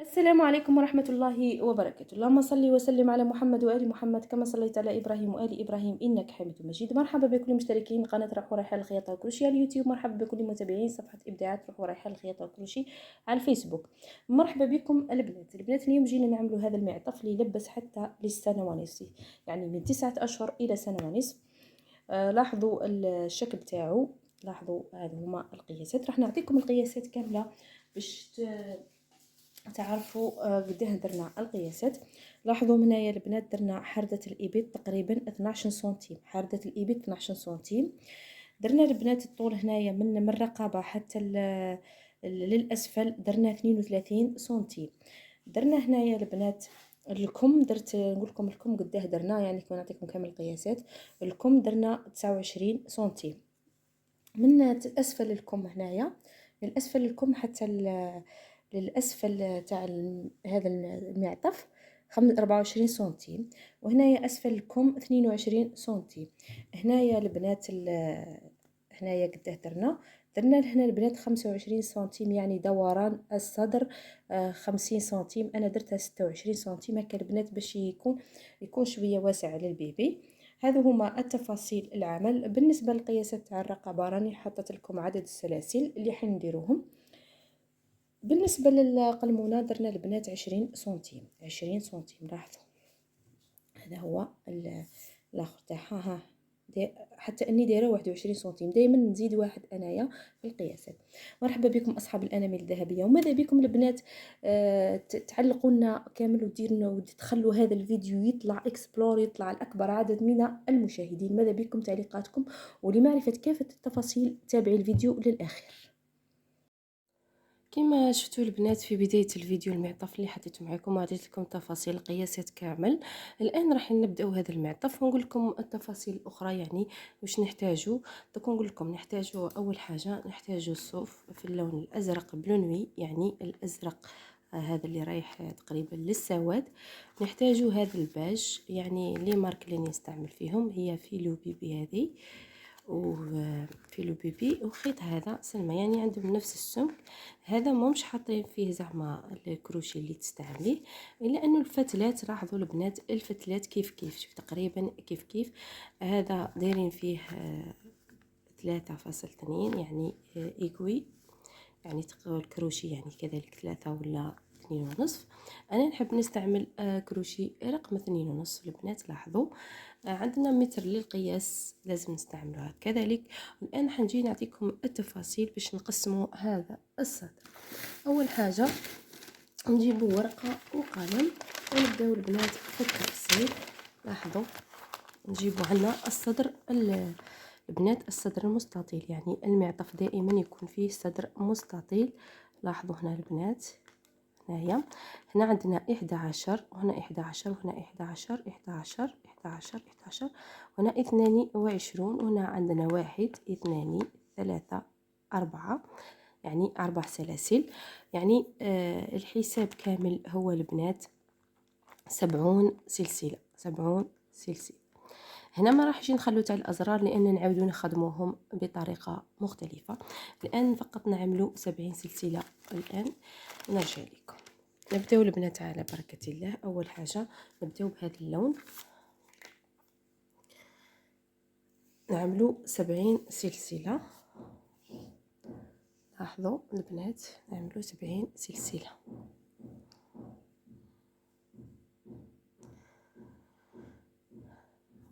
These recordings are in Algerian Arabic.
السلام عليكم ورحمة الله وبركاته. اللهم صل وسلم على محمد وآل محمد كما صليت على إبراهيم وآل إبراهيم إنك حميد مجيد. مرحبا بكل مشتركين قناة روح وريحان الخياطة وكروشي على اليوتيوب. مرحبا بكل متابعين صفحة إبداعات روح وريحان الخياطة وكروشي على الفيسبوك. مرحبا بكم البنات. البنات اليوم جينا نعملوا هذا المعطف اللي يلبس حتى للسنة ونصف، يعني من 9 أشهر إلى سنة ونصف. لاحظوا الشكل تاعو، لاحظوا هذو هما القياسات. راح نعطيكم القياسات كاملة باش تعرفوا قداه درنا القياسات. لاحظوا من هنايا البنات درنا حردة الإبط تقريبا 12 سنتيم، حردة الإبط 12 سنتيم. درنا البنات الطول هنايا من الرقبة حتى للأسفل درنا 32 سنتيم. درنا هنايا البنات الكم، درت نقول لكم الكم قداه درنا، يعني كون نعطيكم كامل القياسات. الكم درنا 29 سنتيم من أسفل الكم هنايا، من أسفل الكم حتى للأسفل تاع هذا المعطف 24 سنتيم، وهنايا أسفل الكم 22 سنتيم. هنايا البنات هنايا قداه درنا لهنا البنات 25 سنتيم، يعني دوران الصدر 50 سنتيم. أنا درتها 26 سنتيم هكا البنات باش يكون شوية واسع على البيبي. هذو هما التفاصيل العمل. بالنسبة للقياسات تاع الرقبة راني حطيت لكم عدد السلاسل اللي حنديروهم. بالنسبة للقلمونة درنا البنات 20 سنتيم، 20 سنتيم. لاحظوا هذا هو الاخر تاعها، ها حتى اني دايرة 21 سنتيم، دائما نزيد واحد انايا في القياسات. مرحبا بكم اصحاب الانامل الذهبية، وماذا بكم البنات تعلقوا لنا كامل وديرنا وتخلوا هذا الفيديو يطلع explore، يطلع لاكبر عدد من المشاهدين. ماذا بكم تعليقاتكم، ولمعرفه كافة التفاصيل تابعي الفيديو للاخير. كما شفتوا البنات في بداية الفيديو المعطف اللي حطيته معكم وعطيت لكم تفاصيل القياسات كامل. الان راح نبداو هذا المعطف ونقول لكم التفاصيل الاخرى، يعني واش نحتاجو. دوك نقول لكم نحتاجو اول حاجة، نحتاجو الصوف في اللون الازرق bleu nuit، يعني الازرق هذا اللي رايح تقريبا للسواد. نحتاجو هذا الباج، يعني les marques اللي نستعمل فيهم هي فيلو بيبي هذه وفيلو بيبي، وخيط هذا سلمى، يعني عندهم نفس السمك. هذا مش حاطين فيه زعما الكروشي اللي تستعمليه، الا انه الفتلات لاحظوا البنات الفتلات كيف كيف، شوف تقريبا كيف كيف. هذا دايرين فيه 3.2 يعني aiguille، يعني الكروشي يعني كذلك 3 ولا 2.5. انا نحب نستعمل كروشي رقم 2.5 البنات. لاحظوا عندنا متر للقياس لازم نستعملوها كذلك. الان حنجي نعطيكم التفاصيل باش نقسموا هذا الصدر. اول حاجة نجيبوا ورقة وقلم ونبداو البنات في التفصيل. لاحظوا نجيبوا عندنا الصدر البنات، الصدر المستطيل، يعني المعطف دائما يكون فيه صدر مستطيل. لاحظوا هنا البنات، هنايا هنا عندنا 11 وهنا 11 وهنا 11 11 11 11 وهنا 22 وهنا عندنا 1 2 3 4، يعني 4 سلاسل. يعني الحساب كامل هو البنات 70 سلسلة، 70 سلسلة. هنا ما راحش نخلو تاع الازرار لان نعاودو نخدموهم بطريقة مختلفة. الان فقط نعملو 70 سلسلة. الان نرجع لكم. نبداو البنات على بركة الله. اول حاجة نبداو بهذا اللون، نعملو 70 سلسلة. لاحظوا البنات نعملو 70 سلسلة.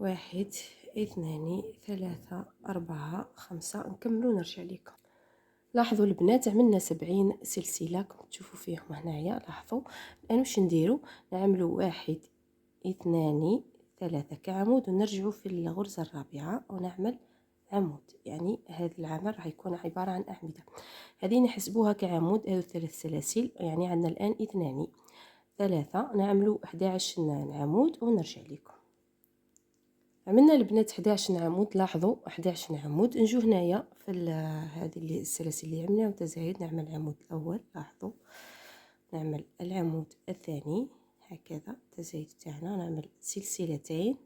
واحد 2 3 4 5، نكملو نرجع لكم. لاحظوا البنات عملنا 70 سلسلة كما تشوفوا فيهم هنايا. لاحظوا الان واش نديرو، نعملو 1 2 3 كعمود ونرجعو في الغرزه الرابعة ونعمل عمود. يعني هذا العمل راح يكون عبارة عن اعمدة. هذه نحسبوها كعمود، هذو 3 سلاسل، يعني عندنا الان 2 3، نعملو 11 عمود ونرجع لكم. عملنا البنات 11 عمود. لاحظوا 11 عمود. نجو هنايا في هذه السلاسل اللي عملناها وتزايد، نعمل العمود الاول. لاحظوا نعمل العمود الثاني هكذا التزايد تاعنا، نعمل سلسلتين،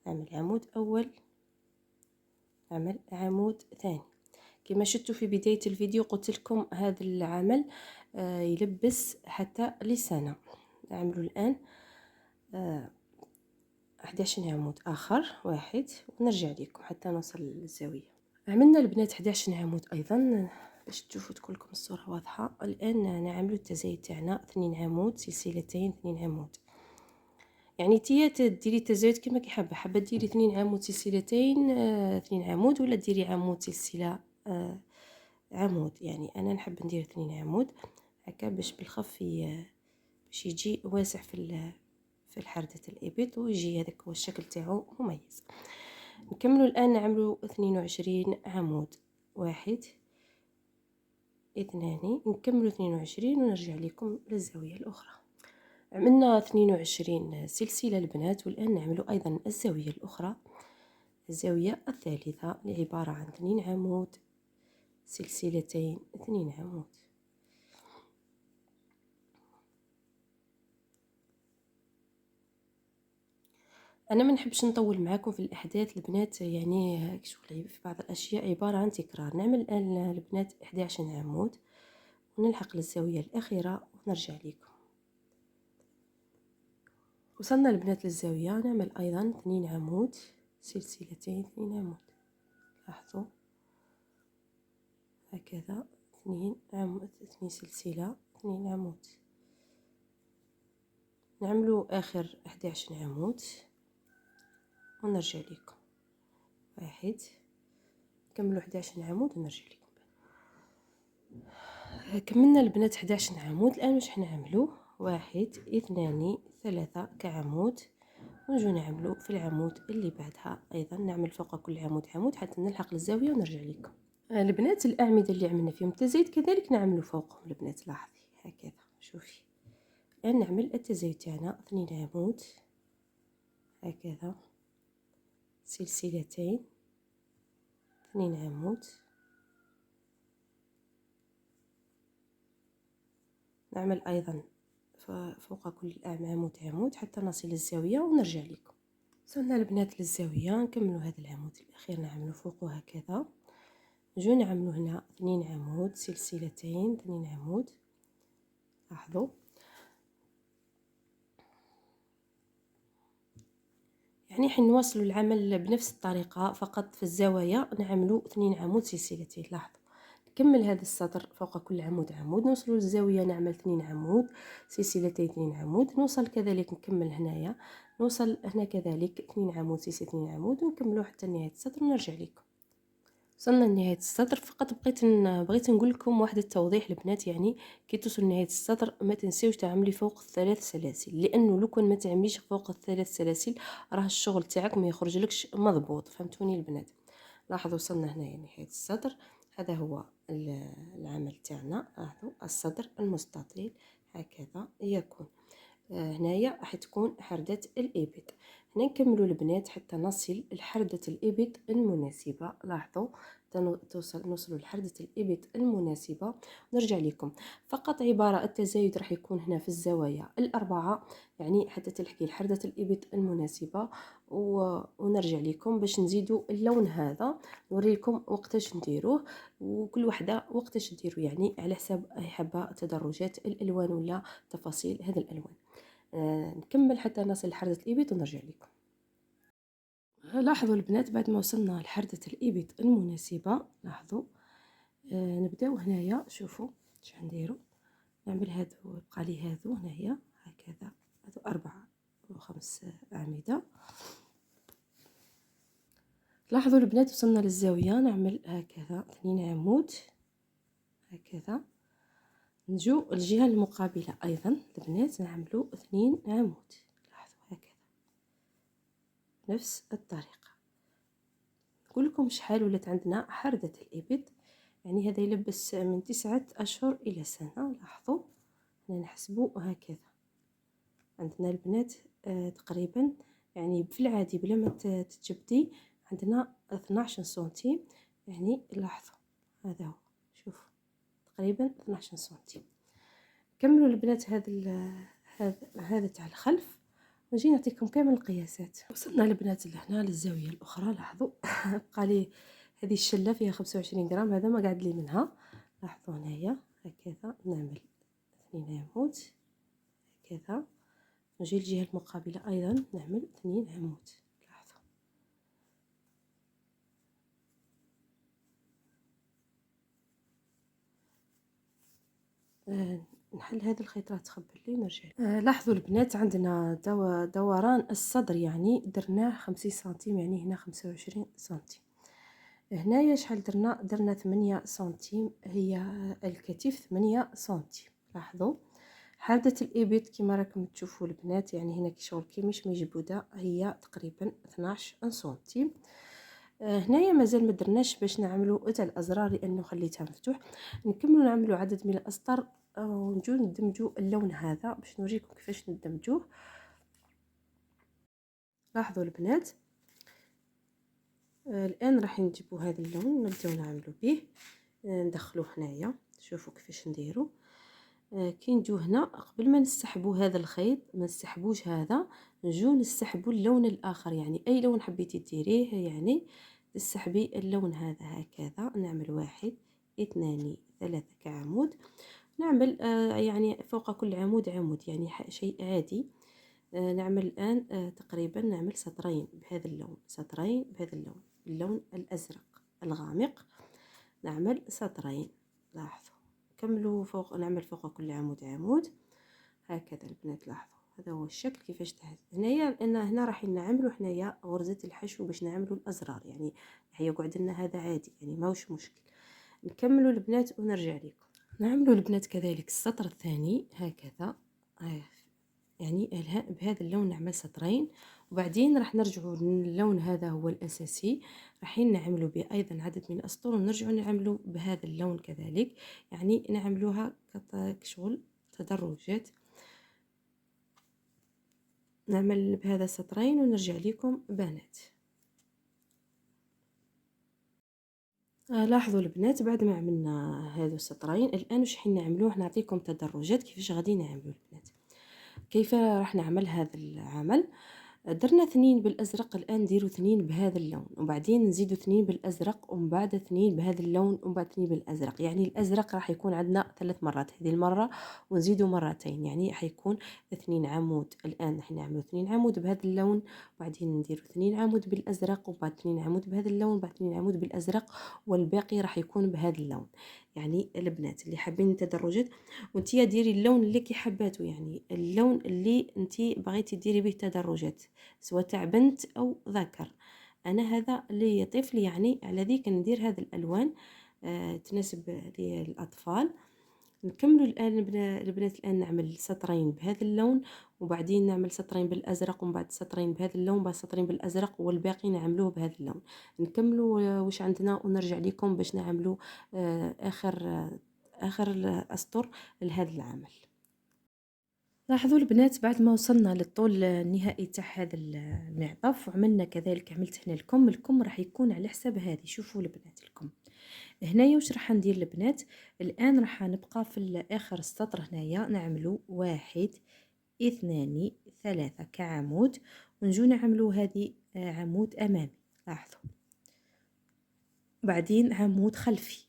نعمل عمود اول، نعمل عمود ثاني. كما شفتوا في بداية الفيديو قلت لكم هذا العمل يلبس حتى لسنة. نعملوا الآن 11 عمود آخر واحد، ونرجع لكم حتى نوصل للزاوية. عملنا البنات 11 عمود أيضا باش تشوفوا تكون لكم الصورة واضحة. الآن نعملوا التزايد تاعنا 2 عمود سلسلتين 2 عمود. يعني تيا ديري التزايد كما كي حابة، حابة ديري 2 عمود سلسلتين 2 عمود، ولا ديري عمود سلسلة عمود. يعني أنا نحب ندير 2 عمود هكا باش بالخف باش يجي واسع في الحردة الإبط، ويجي هذاك هو الشكل تاعو مميز. نكملوا الآن نعملوا 22 عمود، 1 2، نكملوا 22 ونرجع لكم للزاوية الأخرى. عملنا 22 سلسلة البنات، والآن نعملوا أيضا الزاوية الأخرى، الزاوية الثالثة اللي عبارة عن 2 عمود سلسلتين 2 عمود. انا ما نحبش نطول معاكم في الاحداث البنات، يعني شغل في بعض الاشياء عبارة عن تكرار. نعمل الان البنات 11 عمود ونلحق للزاويه الاخيرة ونرجع لكم. وصلنا البنات للزاويه، نعمل ايضا 2 عمود سلسلتين 2 عمود. لاحظوا هكذا 2 عمود 2 سلسلة 2 عمود. نعملوا اخر 11 عمود ونرجع لكم. واحد، نكملوا 11 عمود ونرجع لكم. كملنا البنات 11 عمود. الان واش حنعملوا؟ 1 2 3 كعمود، ونجو نعملوا في العمود اللي بعدها ايضا، نعمل فوق كل عمود عمود حتى نلحق للزاويه ونرجع لكم. البنات الاعمدة اللي عملنا فيهم التزايد كذلك نعملوا فوقهم البنات. لاحظي هكذا، شوفي الان نعمل التزايد تاعنا 2 عمود هكذا، سلسلتين 2 عمود. نعمل ايضا فوق كل عمود عمود حتى نصل للزاويه ونرجع لكم. وصلنا البنات للزاويه، نكملوا هذا العمود الاخير نعملوا فوقه هكذا. نجو نعملوا هنا 2 عمود سلسلتين 2 عمود. لاحظوا يعني حنواصلوا العمل بنفس الطريقة، فقط في الزوايا نعملوا 2 عمود سلسلتين. لاحظوا نكمل هذا السطر فوق كل عمود عمود، نوصلوا للزاويه نعمل 2 عمود سلسلتين 2 عمود، نوصل كذلك نكمل هنايا، نوصل هنا كذلك 2 عمود سلسلة 2 عمود، ونكملوا حتى نهاية السطر ونرجع لكم. وصلنا لنهاية السطر، فقط بغيت نقول لكم واحد التوضيح البنات، يعني كي توصل لنهاية السطر ما تنسيوش تعملي فوق 3 سلاسل، لانه لو كان ما تعمليش فوق 3 سلاسل راه الشغل تاعك ما يخرجلكش مضبوط. فهمتوني البنات؟ لاحظوا وصلنا هنايا نهاية السطر، هذا هو العمل تاعنا. لاحظوا الصدر المستطيل هكذا يكون. هنايا راح تكون حردة الإبط. هنا نكملوا البنات حتى نصل لحردة الإبط المناسبة. لاحظوا نوصلوا لحردة الإبط المناسبة ونرجع لكم. فقط عبارة التزايد راح يكون هنا في الزوايا الأربعة، يعني حتى تلحقي لحردة الإبط المناسبة، ونرجع لكم باش نزيدوا اللون هذا، نوري لكم وقتاش نديروه وكل وحدة وقتاش نديرو، يعني على حساب حابة تدرجات الألوان ولا تفاصيل هذا الألوان. نكمل حتى نصل لحردة الإبط ونرجع لكم. لاحظوا البنات بعد ما وصلنا لحردة الإبط المناسبة، لاحظوا نبداو هنايا. شوفوا اش نديرو، نعمل هادو، بقى لي هادو هنايا هكذا، هادو 4 و5 أعمدة. لاحظوا البنات وصلنا للزاوية، نعمل هكذا 2 عمود هكذا. نجو الجهة المقابلة أيضا البنات نعملو 2 عمود. لاحظوا هكذا نفس الطريقة. نقول لكم شحال ولات عندنا حردة الإبط، يعني هذا يلبس من 9 أشهر إلى سنة. لاحظوا هنا نحسبو هكذا عندنا البنات تقريبا، يعني في العادي بلا ما تجبدي عندنا 12 سنتيم. يعني لاحظوا هذا هو، شوفوا تقريبا 12 سنتيم. كملوا البنات هذا تاع الخلف، ونجي نعطيكم كامل القياسات. وصلنا البنات لهنا للزاويه الاخرى. لاحظوا بقى لي هذه الشلة فيها 25 غرام، هذا ما قعد لي منها. لاحظوا هنايا هكذا نعمل 2 عمود هكذا. نجي للجهة المقابلة أيضا نعمل 2 عمود. لاحظوا نحل هذا الخيط راه تخبل لي ونرجع. لاحظوا البنات عندنا دوران الصدر يعني درناه 50 سنتيم، يعني هنا 25 سنتيم. هنايا شحال درنا؟ درنا 8 سنتيم، هي الكتف 8 سنتيم. لاحظوا حردة الإبط كما راكم تشوفوا البنات، يعني هنا كي شغل كي مش مجبوده هي تقريبا 12 سنتيم. هنايا مازال ما درناش باش نعملوا تاع الازرار لانه خليتها مفتوح. نكملوا نعملوا عدد من الاسطر ونجو ندمجوا اللون هذا باش نوريكم كيفاش ندمجوه. لاحظوا البنات الان راح نجيبوا هذا اللون نبداو نعملوا به، ندخلوه هنايا. شوفوا كيفاش نديروا. كي نجو هنا قبل ما نسحبوا هذا الخيط، ما نسحبوش هذا، نجو نسحبوا اللون الاخر، يعني اي لون حبيتي ديريه يعني تسحبي اللون هذا هكذا. نعمل 1 2 3 كعمود، نعمل يعني فوق كل عمود عمود، يعني شيء عادي. نعمل الآن تقريبا نعمل سطرين بهذا اللون، سطرين بهذا اللون، اللون الأزرق الغامق، نعمل سطرين. لاحظوا كملوا فوق، نعمل فوق كل عمود عمود هكذا البنات. لاحظوا هذا هو الشكل كيفاش تحت هنايا، لان هنا راح نعملوا حنايا غرزة الحشو باش نعملوا الازرار، يعني هيقعد لنا هذا عادي يعني ماهوش مشكل. نكملوا البنات ونرجع لكم. نعملوا البنات كذلك السطر الثاني هكذا، يعني بهذا اللون نعمل سطرين، وبعدين راح نرجعوا للون هذا هو الاساسي، راح نعملوا به ايضا عدد من الاسطر، ونرجعوا نعملوا بهذا اللون كذلك، يعني نعملوها كشغل تدرجات. نعمل بهذا سطرين ونرجع لكم بنات. لاحظوا البنات بعد ما عملنا هذو السطرين، الان واش حين نعملوه؟ نعطيكم تدرجات كيفاش غادي نعملوا البنات، كيف راح نعمل هذا العمل. درنا 2 بالازرق، الان نديروا 2 بهذا اللون، وبعدين نزيدوا 2 بالازرق، ومن بعد 2 بهذا اللون، ومن بعد 2 بالازرق. يعني الازرق راح يكون عندنا 3 مرات هذه المرة، ونزيدوا مرتين، يعني حيكون 2 عمود. الان راح نعملوا 2 عمود بهذا اللون، وبعدين نديروا 2 عمود بالازرق، وبعد 2 عمود بهذا اللون، وبعد 2 عمود بالازرق، والباقي راح يكون بهذا اللون. يعني البنات اللي حابين التدرجات، وانتي ديري اللون اللي كي حباتو، يعني اللون اللي انتي بغيتي ديري به تدرجات، سواء تاع بنت او ذكر. انا هذا اللي طفل، يعني على ذيك ندير هذا الالوان تناسب للاطفال. نكملوا الان البنات، الان نعمل سطرين بهذا اللون، وبعدين نعمل سطرين بالازرق، ومن بعد سطرين بهذا اللون، وبعد سطرين بالازرق، والباقي نعملوه بهذا اللون. نكملوا واش عندنا ونرجع لكم باش نعملوا اخر الاسطر لهذا العمل. لاحظوا البنات بعد ما وصلنا للطول النهائي تاع هذا المعطف، وعملنا كذلك عملت هنا الكم، الكم راح يكون على حساب هذه. شوفوا البنات الكم هنايا واش راح ندير البنات. الان راح نبقى في اخر السطر هنايا، نعملوا 1 2 3 كعمود، ونجو نعملوا هذه عمود امامي. لاحظوا بعدين عمود خلفي،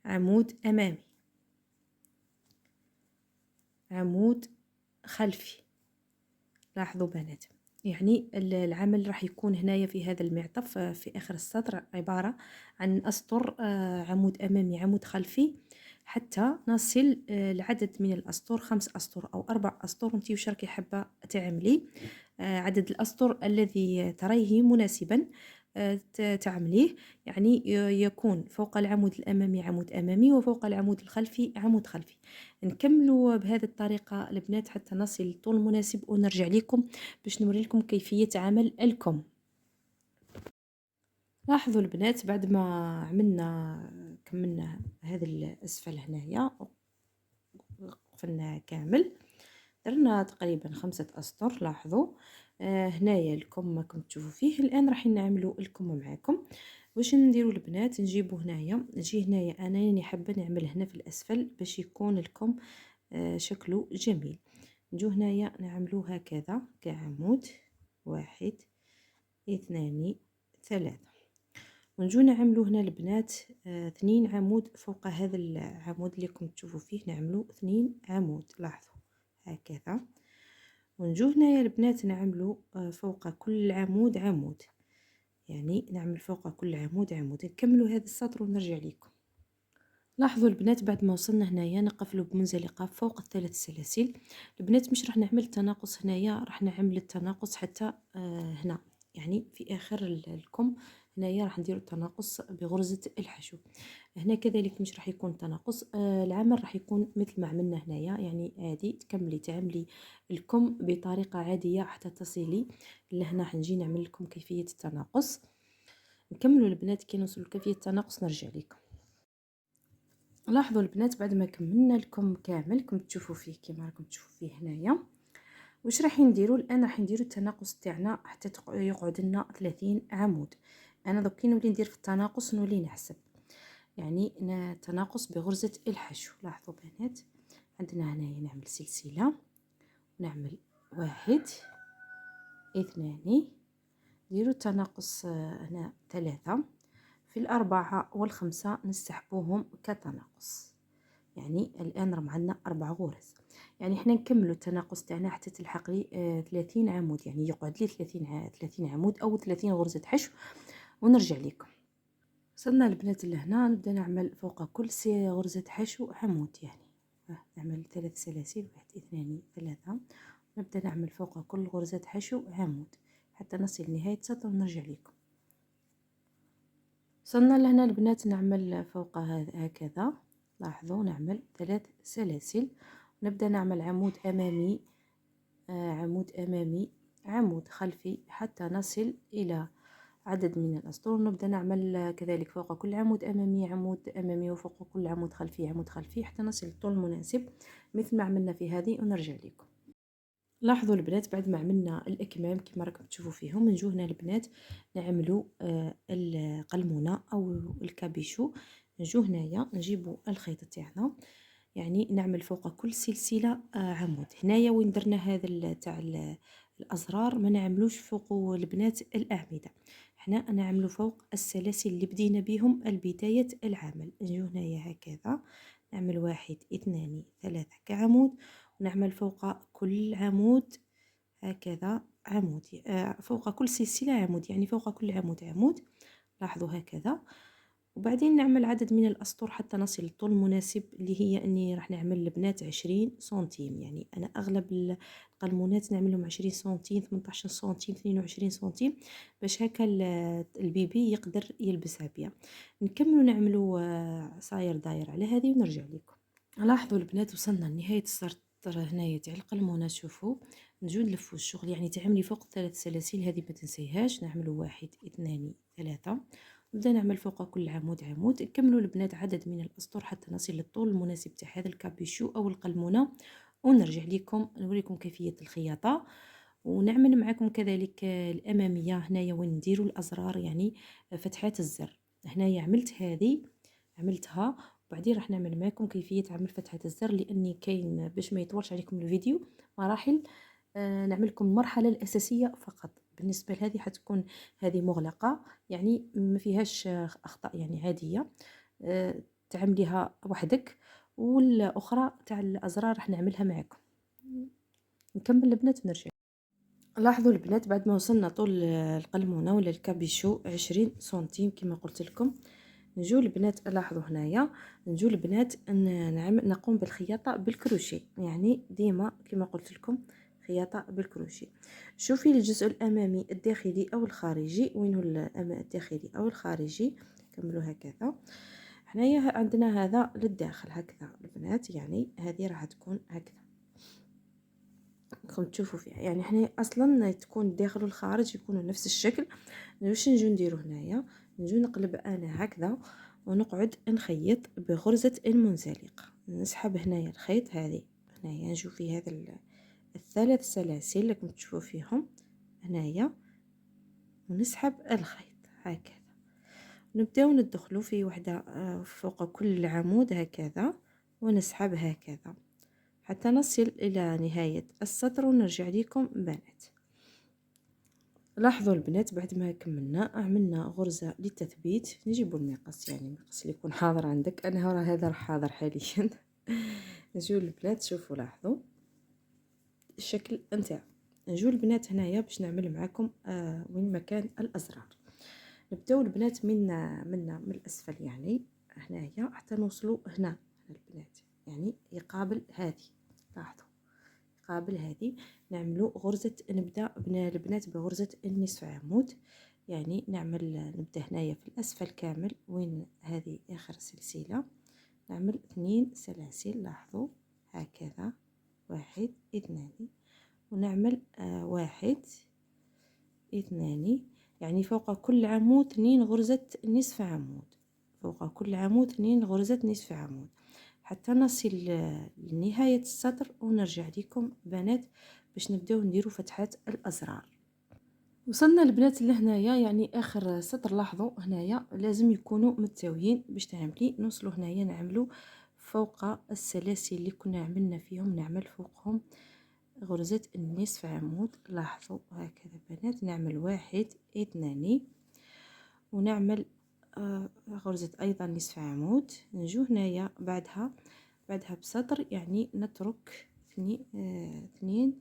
عمود امامي، عمود خلفي. لاحظوا بنات، يعني العمل راح يكون هنايا في هذا المعطف في اخر السطر عبارة عن اسطر عمود امامي عمود خلفي، حتى نصل العدد من الاسطر 5 اسطر او 4 اسطر، انتي واش راكي حابة تعملي، عدد الاسطر الذي تريه مناسبا تعمليه. يعني يكون فوق العمود الأمامي عمود أمامي، وفوق العمود الخلفي عمود خلفي. نكملوا بهذه الطريقة البنات حتى نصل للطول المناسب، ونرجع لكم باش نوري لكم كيفية عمل الكم. لاحظوا البنات بعد ما عملنا كملنا هذا الأسفل هنايا قفلنا كامل، درنا تقريبا 5 أسطر. لاحظوا هنايا الكم ما كنتم تشوفوا فيه. الان راح نعملوا الكم معاكم. واش نديروا البنات؟ نجيبوا هنايا، نجي هنايا انا يعني حابة نعمل هنا في الاسفل باش يكون الكم شكله جميل. نجو هنايا نعملو هكذا كعمود، 1 2 3، ونجو نعملو هنا البنات 2 عمود فوق هذا العمود اللي راكم تشوفوا فيه، نعملو 2 عمود. لاحظوا هكذا. ونجو هنايا البنات نعملو فوق كل عمود عمود، يعني نعمل فوق كل عمود عمود. نكملوا هذا السطر ونرجع لكم. لاحظوا البنات بعد ما وصلنا هنايا نقفلوا بمنزلقه فوق الثلاث سلاسل. البنات مش راح نعمل التناقص هنايا، راح نعمل التناقص حتى هنا، يعني في اخر الكم هنايا راح نديروا التناقص بغرزه الحشو. هنا كذلك مش راح يكون تناقص، العمل راح يكون مثل ما عملنا هنايا، يعني عادي تكملي تعملي الكم بطريقة عادية حتى تصلي لهنا. راح نجي نعمل لكم كيفية التناقص. نكملوا البنات كي نوصلوا لكيفية التناقص نرجع لكم. لاحظوا البنات بعد ما كملنا لكم كامل كم تشوفوا فيه كما راكم تشوفوا فيه هنايا، واش راح نديروا الان؟ راح نديروا التناقص تاعنا حتى يقعد لنا 30 عمود. انا دوك كي نولي ندير في التناقص نولي نحسب، يعني تناقص بغرزه الحشو. لاحظوا بنات عندنا هنايا نعمل سلسلة، نعمل 1 2، نديروا التناقص هنا 3، في 4 و5 نسحبوهم كتناقص. يعني الان راه عندنا 4 غرز، يعني حنا نكملوا التناقص تاعنا حتى تلحق لي 30 عمود، يعني يقعد لي 30 عمود او 30 غرزه حشو، ونرجع لكم. وصلنا البنات لهنا نبدا نعمل فوق كل غرزه حشو عمود، يعني نعمل 3 سلاسل، 1 2 3، نبدا نعمل فوق كل غرزه حشو عمود حتى نصل لنهاية السطر ونرجع لكم. وصلنا لهنا البنات نعمل فوق هكذا، لاحظوا نعمل 3 سلاسل، نبدا نعمل عمود امامي، عمود امامي، عمود خلفي حتى نصل الى عدد من الاسطر. نبدا نعمل كذلك فوق كل عمود امامي عمود امامي، وفوق كل عمود خلفي عمود خلفي حتى نصل للطول المناسب مثل ما عملنا في هذه، ونرجع لكم. لاحظوا البنات بعد ما عملنا الاكمام كما راكم تشوفوا فيهم، نجو هنا البنات نعملوا القلمونه او الكابيشو. نجو هنايا نجيبوا الخيط تاعنا، يعني نعمل فوق كل سلسلة عمود. هنايا وين درنا هذا تاع الازرار ما نعملوش فوق البنات الاعمدة، حنا نعملو فوق السلاسل اللي بدينا بهم البداية العمل. نجو هنايا هكذا نعمل 1 2 3 كعمود، ونعمل فوق كل عمود هكذا عمود، فوق كل سلسلة عمود، يعني فوق كل عمود عمود. لاحظوا هكذا. وبعدين نعمل عدد من الأسطر حتى نصل للطول المناسب اللي هي أني راح نعمل البنات 20 سنتيم. يعني أنا أغلب القلمونات نعملهم 20 سنتيم، 18 سنتيم، 22 سنتيم، باش هكا ال bébé يقدر يلبسها بيها. نكملوا نعملوا صاير داير على هذه ونرجع لكم. لاحظوا البنات وصلنا لنهاية السطر هنايا تاع القلمونه. شوفوا نجو نلفوا الشغل، يعني تعملي فوق 3 سلاسل هذه ما تنسيهاش. نعملوا 1 2 3، نبدا نعمل فوق كل عمود عمود. نكملوا البنات عدد من الاسطر حتى نصل للطول المناسب تاع هذا الكابيشو او القلمونه، ونرجع لكم نوريكم كيفية الخياطة، ونعمل معكم كذلك الامامية هنايا وين نديروا الازرار، يعني فتحات الزر. هنايا عملت هذه، عملتها، وبعدين راح نعمل معكم كيفية عمل فتحه الزر، لاني كاين باش ما يطولش عليكم الفيديو مراحل. نعمل لكم المرحلة الاساسية فقط. بالنسبة لهذه حتكون هذه مغلقة، يعني ما فيهاش اخطاء، يعني عادية، تعمليها وحدك، والاخرى تاع الازرار راح نعملها معكم. نكمل البنات ونرجع. لاحظوا البنات بعد ما وصلنا طول القلمونه ولا الكابيشو 20 سنتيم كما قلت لكم، نجو البنات لاحظوا هنايا، نجو البنات نعمل نقوم بالخياطه بالكروشيه، يعني ديما كما قلت لكم خياطة بالكروشيه. شوفي الجزء الامامي الداخلي او الخارجي، وين هو الداخلي او الخارجي، كملوا هكذا. حنايا عندنا هذا للداخل هكذا البنات، يعني هذه راح تكون هكذا راكم تشوفوا فيها، يعني حنا اصلا تكون الداخل والخارج يكونوا نفس الشكل. واش نجو نديرو هنايا؟ نجو نقلب انا هكذا ونقعد نخيط بغرزه المنزلقه. نسحب هنايا الخيط هذه هنايا، نجو في هذا الثلاث سلاسل اللي راكم تشوفوا فيهم هنايا، ونسحب الخيط هكذا. نبداو ندخلو في وحده فوق كل عمود هكذا، ونسحب هكذا حتى نصل الى نهاية السطر، ونرجع لكم بنات. لاحظوا البنات بعد ما كملنا عملنا غرزة للتثبيت. نجيبوا المقص، يعني المقص اللي يكون حاضر عندك، انا راه هذا راه حاضر حاليا. نجيو البنات شوفوا لاحظوا الشكل نتاعو. نجيو البنات هنايا باش نعمل معاكم وين مكان الازرار. نبداو البنات من من من الاسفل، يعني هنايا حتى نوصلوا هنا البنات، يعني يقابل هذه. لاحظوا قابل هذه نعملو غرزة، نبدا البنات بغرزة النصف عمود، يعني نعمل نبدا هنايا في الاسفل كامل وين هذه اخر سلسلة، نعمل 2 سلاسل. لاحظوا هكذا 1 2، ونعمل 1 2، يعني فوق كل عمود 2 غرزة نصف عمود، فوق كل عمود 2 غرزة نصف عمود حتى نصل لنهاية السطر. ونرجع لكم بنات باش نبداو نديرو فتحات الأزرار. وصلنا البنات لهنايا، يعني اخر سطر. لاحظوا هنايا لازم يكونوا متساويين باش تعملي. نوصلوا هنايا نعملوا فوق السلاسل اللي كنا عملنا فيهم، نعمل فوقهم غرزة النصف عمود. لاحظوا هكذا بنات، نعمل 1 2، ونعمل غرزة أيضا نصف عمود. نجو هنايا بعدها بسطر، يعني نترك اثنين،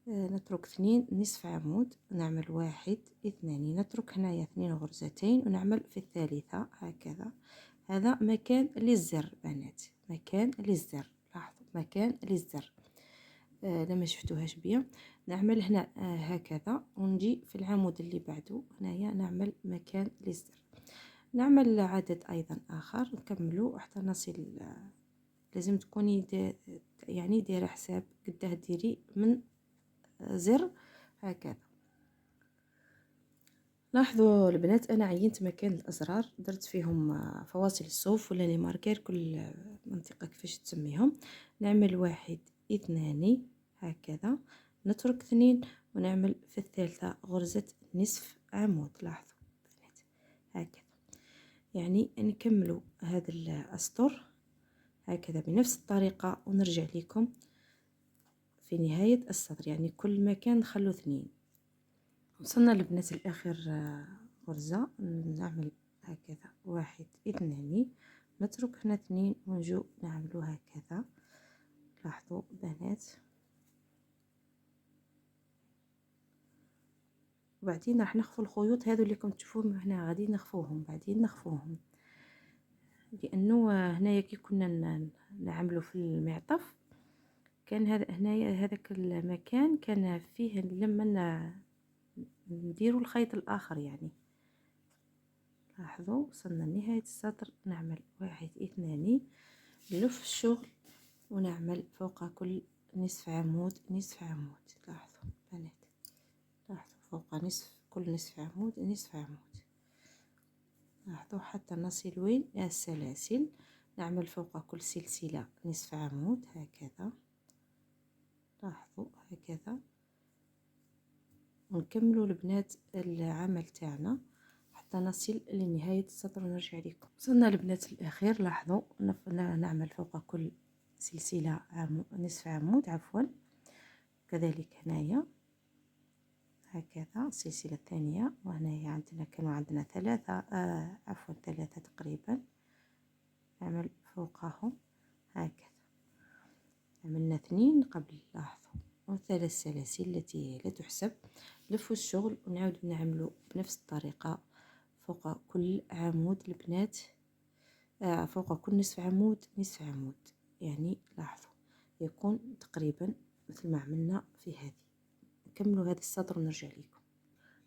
نترك 2 نصف عمود، نعمل 1 2، نترك هنايا 2 غرزتين ونعمل في الثالثة هكذا. هذا مكان للزر بنات، مكان للزر. لاحظوا مكان للزر، لما شفتوهاش بيا. نعمل هنا هكذا، ونجي في العمود اللي بعده هنايا نعمل مكان للزر. نعمل عدد أيضا آخر، نكملو حتى نصل. لازم تكوني يعني دايره حساب قداه ديري من زر هكذا. لاحظوا البنات انا عينت مكان الازرار، درت فيهم فواصل الصوف ولا les marqueurs، كل منطقه كيفاش تسميهم. نعمل 1 2 هكذا، نترك 2، ونعمل في الثالثه غرزه نصف عمود. لاحظوا بنات هكذا، يعني نكملوا هذا الاسطر هكذا بنفس الطريقه، ونرجع لكم في نهايه السطر. يعني كل مكان نخلو 2. وصلنا لبنات الاخر غرزه، نعمل هكذا 1 2، نترك هنا 2، ونجو نعملو هكذا. لاحظوا بنات، وبعدين راح نخفو الخيوط هذو اللي كنتم تشوفوهم هنا، غادي نخفوهم بعدين نخفوهم، لانه هنايا كي كنا نعملو في المعطف كان هذا هنايا هذاك المكان كان فيه لما نديرو الخيط الاخر. يعني لاحظوا وصلنا لنهاية السطر، نعمل 1 2، نلف الشغل ونعمل فوق كل نصف عمود نصف عمود. لاحظوا بنات، لاحظوا فوق نصف كل نصف عمود نصف عمود. لاحظوا حتى نصل وين السلاسل، نعمل فوق كل سلسلة نصف عمود هكذا. لاحظوا هكذا، ونكملوا البنات العمل تاعنا حتى نصل لنهاية السطر ونرجع لكم. وصلنا البنات الأخير. لاحظوا نعمل فوق كل سلسلة نصف عمود عفوا، كذلك هنايا هكذا السلسلة الثانية، وهنايا عندنا كانوا عندنا 3 عفوا 3 تقريبا، نعمل فوقهم هكذا. عملنا 2 قبل، لاحظوا، وثلاث سلاسل التي لا تحسب. لفوا الشغل ونعاود نعملو بنفس الطريقة فوق كل عمود البنات، فوق كل نصف عمود نصف عمود. يعني لاحظوا يكون تقريبا مثل ما عملنا في هذه. نكملوا هذا السطر ونرجع لكم.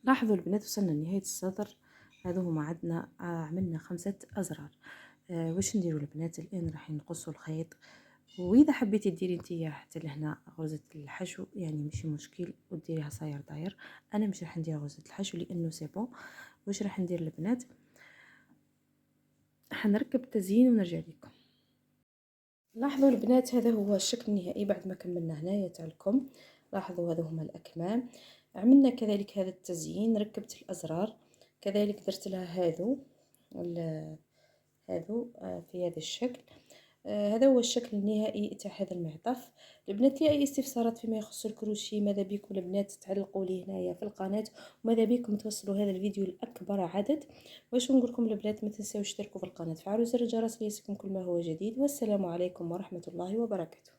لاحظوا البنات وصلنا لنهاية السطر، هذو هما عندنا، عملنا 5 أزرار. واش نديروا البنات الآن؟ راح نقصوا الخيط، واذا حبيتي ديري نتيا حتى لهنا غرزه الحشو يعني ماشي مشكل، وديريها صاير داير. انا مش راح ندير غرزه الحشو لانه c'est bon. واش راح ندير البنات؟ حنركب التزيين ونرجع لكم. لاحظوا البنات هذا هو الشكل النهائي بعد ما كملنا هنايا تاع الكم. لاحظوا هذا هما الاكمام. عملنا كذلك هذا التزيين، ركبت الازرار كذلك، درت لها هذو في هذا الشكل. هذا هو الشكل النهائي تاع هذا المعطف. البنات لي اي استفسارات فيما يخص الكروشي، ماذا بكم البنات تعلقوا لي هنايا في القناة، وماذا بكم توصلوا هذا الفيديو لاكبر عدد. واش نقول لكم البنات، ما تنساوش تشتركوا في القناة، فعلوا زر الجرس ليصلكم كل ما هو جديد، والسلام عليكم ورحمة الله وبركاته.